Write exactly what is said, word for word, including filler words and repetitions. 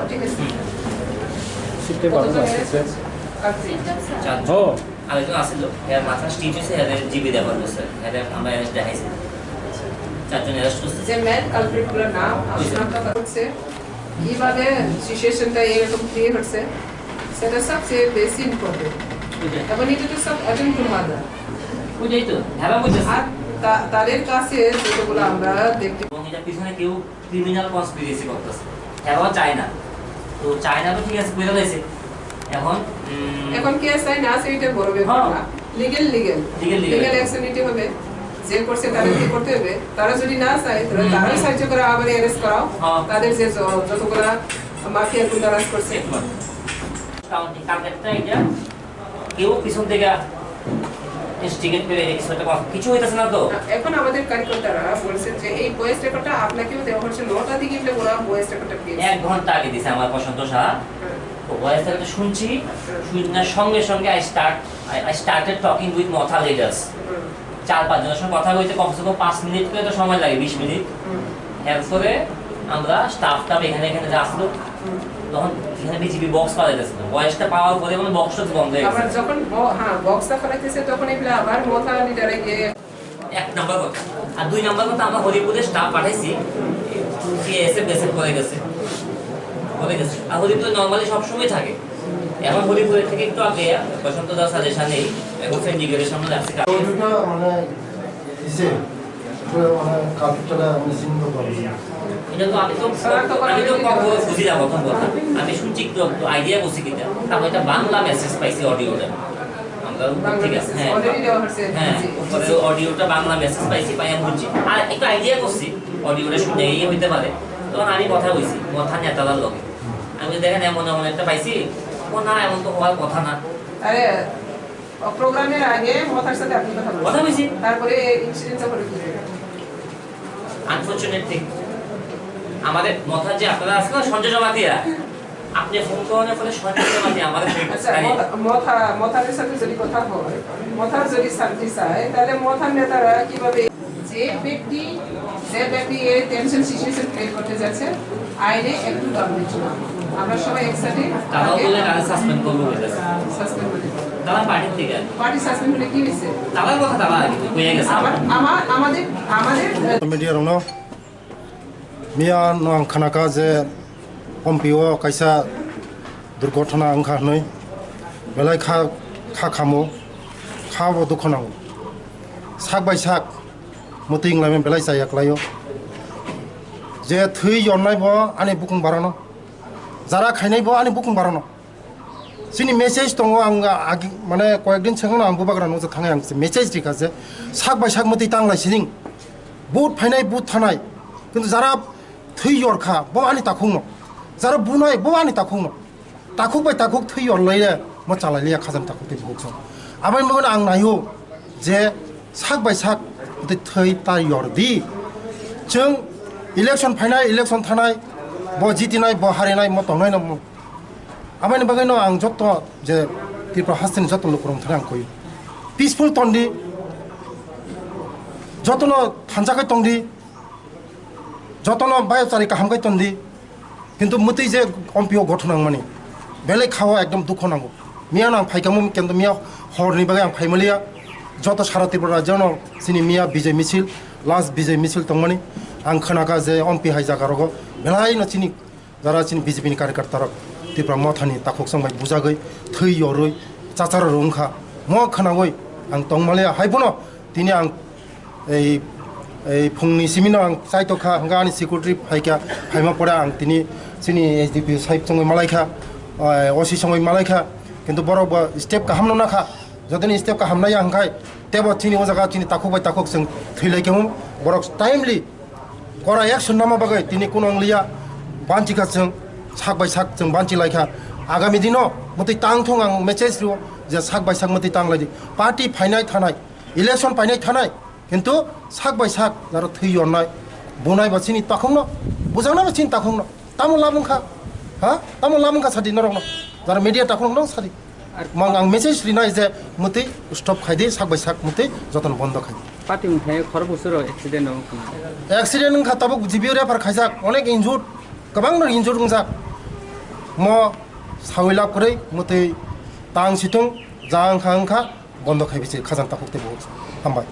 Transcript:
ঠিক আছে। সিটে বারো আছে, স্যার। কাটছি। চারজন। ও। আরেকজন আছিল, এর মাথা স্টিচ হয়েছে, এর জিবি ব্যবহার করছে, এর আমরা অ্যারেস্ট দেখাইছি। চারজন অ্যারেস্ট করছে। যে মেইন কালপ্রিট গুলোর নাম শনাক্ত করা হচ্ছে, কিভাবে সিচুয়েশনটা এরকম ক্রিয়েট হচ্ছে, সেটা সবচেয়ে বেশি ইম্পর্টেন্ট। ওইটাই। এবং এটা তো সব অ্যাটেন্ড টু মার্ডার। ওইটাই তো, হ্যাঁ, বুঝেছি। আর তা-, তাদের কাছে যেগুলো আমরা দেখতে এবং এটা পিছনে কেউ ক্রিমিনাল কনস্পিরেসি করতেছে, এরাও চায় না। তো চায় না তো ঠিক আছে, বুঝে লাইছে। এখন, উম, এখন কে চায় না চায় এটা বড় ব্যাপার হ্যাঁ। না। Legal, legal. Legal, legal. Legal action নিতে হবে। যে করছে তাদেরকে করতে হবে। তারা যদি না চায়, তাহলে হুম, তারাই হুম। সাহায্য করে আবার অ্যারেস্ট করাও। হ্যাঁ। তাদের যে য-, যতগুলা মাফিয়া গুন্ডা রাজ করছে। একবার। কাউন্টি কালকেটটা এটা কেউ পিছন থেকে ইনস্টিগেট করে কিছু একটা কর-, কিছু হইতেছে না তো? এখন আমাদের কার্যকর্তারা বলছেন যে এই ভয়েস রেকর্ডটা আপনাকেও দেওয়া হচ্ছে, নটা দিকে এমনি ওরা ভয়েস রেকর্ডটা পেয়েছে। এক ঘন্টা আগে দিছে আমার প্রশান্ত সাহা। হ্যাঁ। তো ভয়েস রেকর্ডটা শুনছি, হ্যাঁ। শুনার সঙ্গে সঙ্গে I start, I, I started talking with মথা লিডার্স। হুম। চার পাঁচ জনের সঙ্গে কথা বলতে কমসে কম পাঁচ মিনিট করে তো সময় লাগে, বিশ মিনিট। হুম। এরপরে আমরা স্টাফ টাফ এখানে এখানে যা আসলো, হুম। তখন এখানে বিজিবি বক্স পাওয়া যাচ্ছে না। ভয়েসটা পাওয়ার পরে মানে বক্স টক্স বন্ধ হয়ে গেছে। আবার যখন ব-, হ্যাঁ, বক্সটা ফেলাইতেছে তখন এগুলো আবার মথা লিডারে গিয়ে এক নাম্বার কথা। আর দুই নাম্বার কথা, আমরা হরিপুরে স্টাফ পাঠাইছি, সিএসএফ বেসের পরে গেছে, পরে গেছে। আর হরিপুরে নর্মালি সবসময় থাকে। এখন হরিপুরের থেকে একটু আগে প্রশান্ত দাস আর এসা নেই, এখন সেন্ডিকেটের সামনে যাচ্ছে। ওটা মানে কিসে? ওটা মানে কাপড়টা আমি চিনতে পারছি না। এটা তো আমি তো, আমি তো পক্ষ বুঝি না প্রথম কথা। আমি শুনছি একটু, একটু আইডিয়া করছি কিনা। তারপর এটা বাংলা মেসেজ পাইছি অডিওটা। আমরা উপর বাংলা থেকে, মেসেজ হ্যাঁ। Already দেওয়া হয়েছে। হ্যাঁ, জি। উপরে অডিওটা বাংলা মেসেজ পাইছি, পাই আমি বুঝছি। আর একটু আইডিয়া করছি, অডিওটা শুনে এই হইতে পারে। তখন আমি কথা বলছি, মথা নেতালার লগে। আমি দেখেন এমন এমন একটা পাইছি, ও না, এমন তো হওয়ার কথা না। আরে, প্রোগ্রামের আগে মথার সাথে আপনি কথা বলছেন। কথা বলছি। তারপরে ইনসিডেন্টটা ঘটে কি? আনফরচুনেট থিং, আমাদের মথার যে আপনারা আছেন না, সঞ্জয় জমাতিয়া, আপনি ফোন করার ফলে সঞ্জয় জমাতিয়া আমাদের ফোন আচ্ছা, করেনি। মথা-, মথা-, মথারের সাথে যদি কথা হয়, মথার যদি শান্তি চায়, তাহলে মথার নেতারা কিভাবে যে ব্যক্তি, যে ব্যক্তি এই টেনশন সিচুয়েশন ক্রিয়েট করতে যাচ্ছে, আইনে একটু দম দিচ্ছ না। আমরা সবাই একসাথে তারাও তাকে বলে তারা সাসপেন্ড করবো বলেছে। সাসপেন্ড করে দিবো। তারা পার্টির থেকে আর কি। পার্টি সাসপেন্ড হলে কি হয়েছে? তারার কথা তারা আর কি হয়ে গেছে। আমার, আমার, আমাদের, আমাদের, media rokno miya no ang khna kha je Ompi o kaisa durgothona wngkha hwnwi, belai kha, kha khamo, kha bo dukho nango, sak bai sak mwtwi wnglaimani belai chaya kwlaio. Je thwi yornai bo ani bukung barano, jara khainai bo ani bukung barano. Chini message tongo, ang agi, mane koyekdin sengno ang bubagra nukjak thangwi ang message rikha je sak bai sak mwtwi tanglai sining, vote phainai, vote thanai, kintu jara thwi yorkha bo ani takhukno, jara bunai bo ani takhukno. Takhuk bai takhuk thwi yorlai le, mo chalai liya khajani takhuk tei bukhuk song. Aboni bagwino ang naio je sak bai sak tei thwi ta yor di. Chwng election phainai, election thanai, bo jitinai, bo harinai, mo tongnai no mo. Aboni bagwino ang jotto je Tripura hasteni jotto lukurok thani ang koi. Peaceful ton di, jottono thansa khai tong di, jottono bayapchari kaham khai ton di. Kintu mwtwi je Ompi o gothon nangmani, belai khao ekdom dukho nango. Miya no ang phaikamo, kintu miya horni bagwi ang phaimaliya. Joto sara Tripura rajyo no chini miya Bijay misil, last Bijay misil tongmani. Ang khwnakha je Ompi hai jaga rogo belai no chini jara chini B J P ni karyakarta rok Tripura mothani takhuk song bai bujagwi thwi yorwi chacharo rwngkha. Mo khwnawi ang tongmaliya, hai bono tini ang ei, ei phungni simino ang chaitokha, hwnkhe ani security phaikha, phaima pore ang tini chini S D P sahib songwi malaikha, eh, O C songwi malaikha, kintu borok bo step kaham no nakha, jotoni step kaham naiya hwnkhe tebo chini o jaga chini takhuk bai takhuk chwng thwilaikha, borok timely kora action nama bagwi tini kuno wngliya, banchikha chwng sak bai sak chwng banchilaikha, agami dino mwtwi tang thung ang message rio je sak bai sak mwtwi tanglaidi, party phainai thanai, election painai thanai, kintu sak bai sak jaro thwi yornai, bunai ba chini takhukno, bujaknai ba chini takhukno. Tamo labung kha, ha? Tamo labung kha sadi norokno. Jaro media takhukno sadi. Mang ang message rinai je mwtwi stop khaidi, sak bai sak mwtwi jotono bondo khaidi. Pati wngthai khorok bosoro accident wngkha. Accident wngkha, tabuk G B O refer khaijak, onek injured. kwbangno injure wngjak. Mo sawi lab kwrwi mwtwi tang situng ja wngkha wngkha bondo khai bisi khajang takhuk tei bo hambai.